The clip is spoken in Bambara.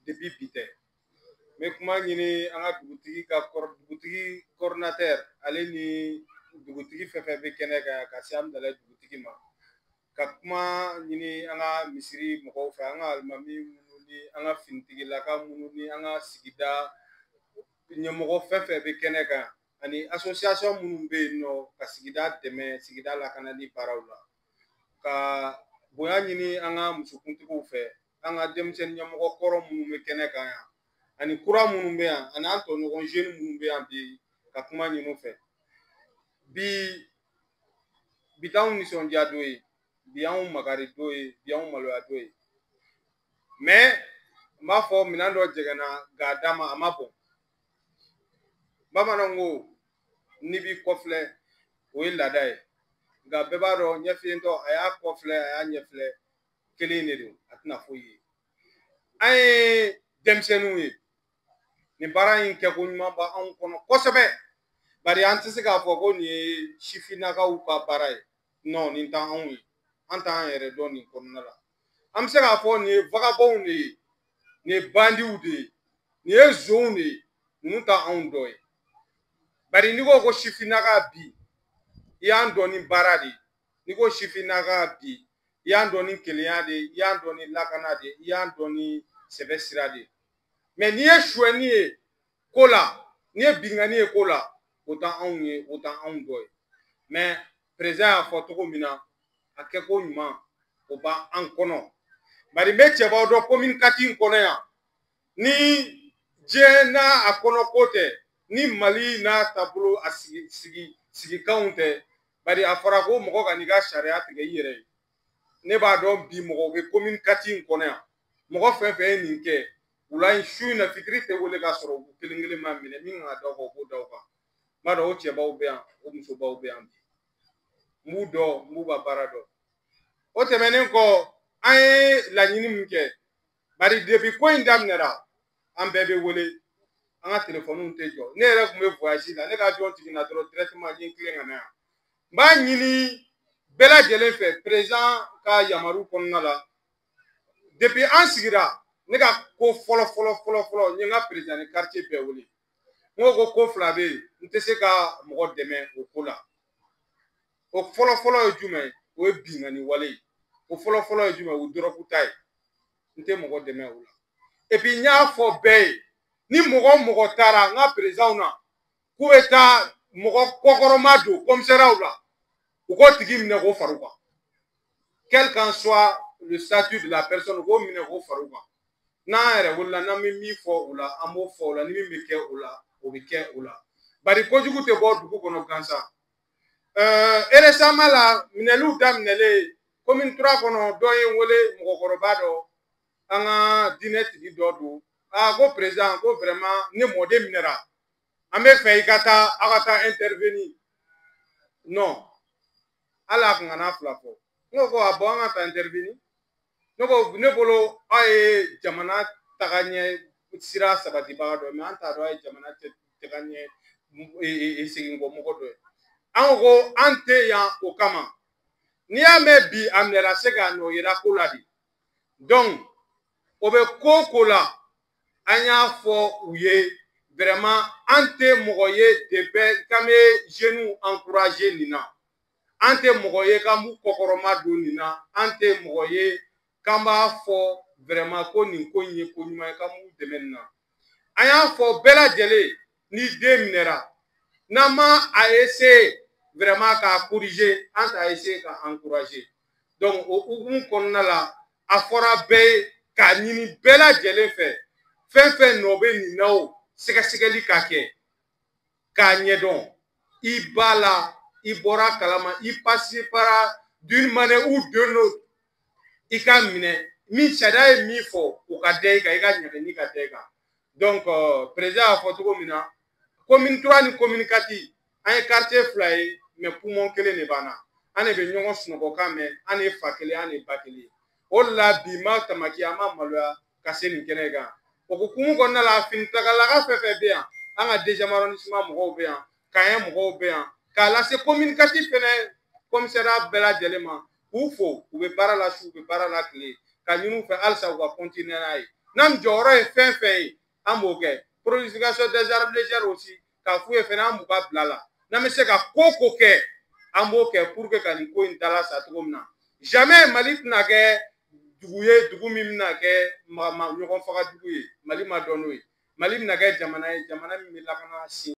Depuis bi tɛ. N bɛ kuma ɲini an ka dugutigi ka dugutigi coordinateur ale ni dugutigi fɛn fɛn bɛ kɛnɛ kan ka se Amudalayi dugutigi ma. Ka kuma ɲini an ka misiri mɔgɔw fɛ, an ka alimami minnu ni an ka finitigilaka minnu ni an ka sigida ɲɛmɔgɔ fɛn fɛn bɛ kɛnɛ kan ani association minnu bɛ yen nɔ ka sigida dɛmɛ sigida lakanali baaraw la. Ka bonya ɲini an ka musokuntigiw fɛ, an ka denmisɛnnin ɲɛmɔgɔ kɔrɔ minnu bɛ kɛnɛ kan yan ani kura minnu bɛ yan ani an tɔɲɔgɔn jeunes minnu bɛ yan bi, ka kuma ɲini u fɛ. Bi t'anw nisɔndiya don ye, bi anw makari don ye, bi anw maloya don ye. Mais n b'a fɔ minɛn dɔ jɛngɛnna nka a d'a ma, a ma bɔn. Bamananw ko n'i b'i kɔfilɛ, o ye laada ye, nka bɛɛ b'a dɔn ɲɛfiyentɔ a y'a kɔfilɛ a y'a ɲɛfilɛ kelen de don, a tɛna foyi ye. An ye denmisɛnninw ye, nin baara in kɛko ɲuman b'anw kɔnɔ kosɛbɛ, bari an tɛ se k'a fɔ ko nin ye sifinnakaw ka baara ye. Non, nin t'anw ye, an t'an yɛrɛ dɔn nin kɔnɔna la. An bɛ se k'a fɔ nin ye vagabɔnw de ye, nin ye bandiw de ye, nin ye zonw de ye, ninnu t'anw dɔ ye. Bari n'i ko ko sifinnaka bi, i y'an dɔn ni baara de ye. N'i ko sifinnaka bi, i y'an dɔn ni kelenya de ye, i y'an dɔn ni lakana de ye, i y'an dɔn ni sɛbɛ sira de ye. Mais n'i ye sonyɛni ye ko la, n'i ye binkanni ye ko la, o t'anw ye, o t'anw dɔ ye. Mais président y'a fɔ cogo min na, a kɛko ɲuman o b'an kɔnɔ. Bari n bɛ cɛbaw dɔn commune 4 in kɔnɔ yan, ni diɲɛ n'a a kɔnɔ ko tɛ, ni Mali n'a taabolo a sigi sigi sigikanw tɛ. Bari a fɔra ko mɔgɔ ka n'i ka sariya tigɛ i yɛrɛ ye. Ne b'a dɔn bi mɔgɔw bɛ commune 4 in kɔnɔ yan, mɔgɔ fɛn fɛn ye nin kɛ, wula in su in na fitiri tɛ wele k'a sɔrɔ u kelen kelen ma minɛ, min kan ka da o kan, u b'o da o kan. N b'a dɔn o cɛbaw bɛ yan, o musobaw bɛ yan bi. N b'u dɔn, n b'u ka baara dɔn. O tɛmɛnen kɔ, an ye laɲini min kɛ, bari depuis ko in daminɛra, an bɛɛ bɛ wele, an ka telefɔniw tɛ jɔ. Ne yɛrɛ tun bɛ voyage la, ne ka avion jiginna dɔrɔn directement n ye n tilen ka na yan. N b'a ɲini bɛɛ lajɛlen fɛ président ka yamaru kɔnɔna la. Depuis an sigira, ne ka ko fɔlɔ fɔlɔ fɔlɔ fɔlɔ, n ye n ka président ni quartier bɛɛ wele. N ko ko fila bɛ yen, n tɛ se ka mɔgɔ dɛmɛ o ko la. O fɔlɔ fɔlɔ ye jumɛn ye? O ye binkanni wale ye. O fɔlɔ fɔlɔ ye jumɛn ye? O ye dɔrɔgu ta ye. N tɛ mɔgɔ dɛmɛ o la. Et puis n y'a fɔ bɛɛ ye, ni mɔgɔ o mɔgɔ taara n ka président na k'u bɛ taa mɔgɔ kɔkɔrɔma don commissariat la, u k'o tigi minɛ k'o far'u kan. Quel qu'en soit le statut de la personne, u k'o minɛ k'o far'u kan. N'an yɛrɛ wulila, n'an bɛ min fɔ o la, an b'o fɔ o la, ni min bɛ kɛ o la, o bɛ kɛ o la. Bari kojugu tɛ bɔ dugu kɔnɔ gansan. Récemment la, minɛliw daminɛlen commune 3 kɔnɔ, dɔ ye n wele, mɔgɔkɔrɔba dɔ, an ka diinɛ tigi dɔ don. Aa, ko président, ko vraiment ne mɔden minɛra, an bɛ fɛ i ka taa, aw ka taa intervenir. Non, hali a kun kana fila fɔ. N ko a bɔn, an ka taa intervenir. Ne ko ne bolo aw ye jamana taga ɲɛ sira sabatibaga dɔ ye, mais an t'a dɔn aw ye jamana taga ɲɛ segin kɔ mɔgɔ dɔ ye. An ko an tɛ yan o kama. N'i y'a mɛn bi a minɛra se k'a nɔ yira ko la de. Donc o bɛ ko o ko la, an y'a fɔ u ye vraiment an tɛ mɔgɔ ye de k'an bɛ jeunes encourager nin na. An tɛ mɔgɔ ye k'an b'u kɔkɔrɔma don nin na. An tɛ mɔgɔ ye k'an b'a fɔ vraiment ko nin ko in ye ko ɲuman ye, k'an b'u dɛmɛ nin na. An y'a fɔ bɛɛ lajɛlen, ni den minɛra, n'an ma a essayer vraiment k'a corriger, an t'a essayer ka encourager. Donc o hukumu kɔnɔna la, a fɔra bɛɛ ye k'a ɲini bɛɛ lajɛlen fɛ, fɛn fɛn nɔ bɛ nin na, o sɛgɛsɛgɛli ka kɛ k'a ɲɛdɔn. I b'a la, i bɔra kalama, i participera d'une manière ou d'une autre, i ka minɛ. Min sariya ye min fɔ, o ka da i kan, i ka ɲangini ka da i kan. Donc président y'a fɔ cogo min na, commune 3 ni commune 4, an ye quartier fila ye, mais poumon kelen de b'an na. An de bɛ ɲɔgɔn sunɔgɔkan mɛn, an de ye fa kelen, an de ye ba kelen ye. O de la bi n ma tamaki, an ma maloya ka se nin kɛnɛ kan. O hukumu kɔnɔna la, finitagalaka fɛn fɛn bɛ yan, an ka deuxième arrondissement mɔgɔw bɛ yan, Kaɲɛ mɔgɔw bɛ yan, k'a lase commune 4 fɛnɛ commissariat bɛɛ lajɛlen ma, k'u fo, u bɛ baara la su, u bɛ baara la tile, ka ɲini u fɛ halisa u ka continuer n'a ye. N'an jɔyɔrɔ ye fɛn fɛn ye, an b'o kɛ. Prolification des armes légères aussi, k'a f'u ye fɛnɛ, an b'u ka bila la. N'an bɛ se ka ko ko kɛ, an b'o kɛ pour que ka nin ko in dala sa cogo min na. Jamais Mali tɛna kɛ dugu ye, dugu min bɛna kɛ ɲɔgɔn faga dugu ye. Mali ma dɔn n'o ye. Mali bɛna kɛ jamana ye, jamana min bɛ lakana.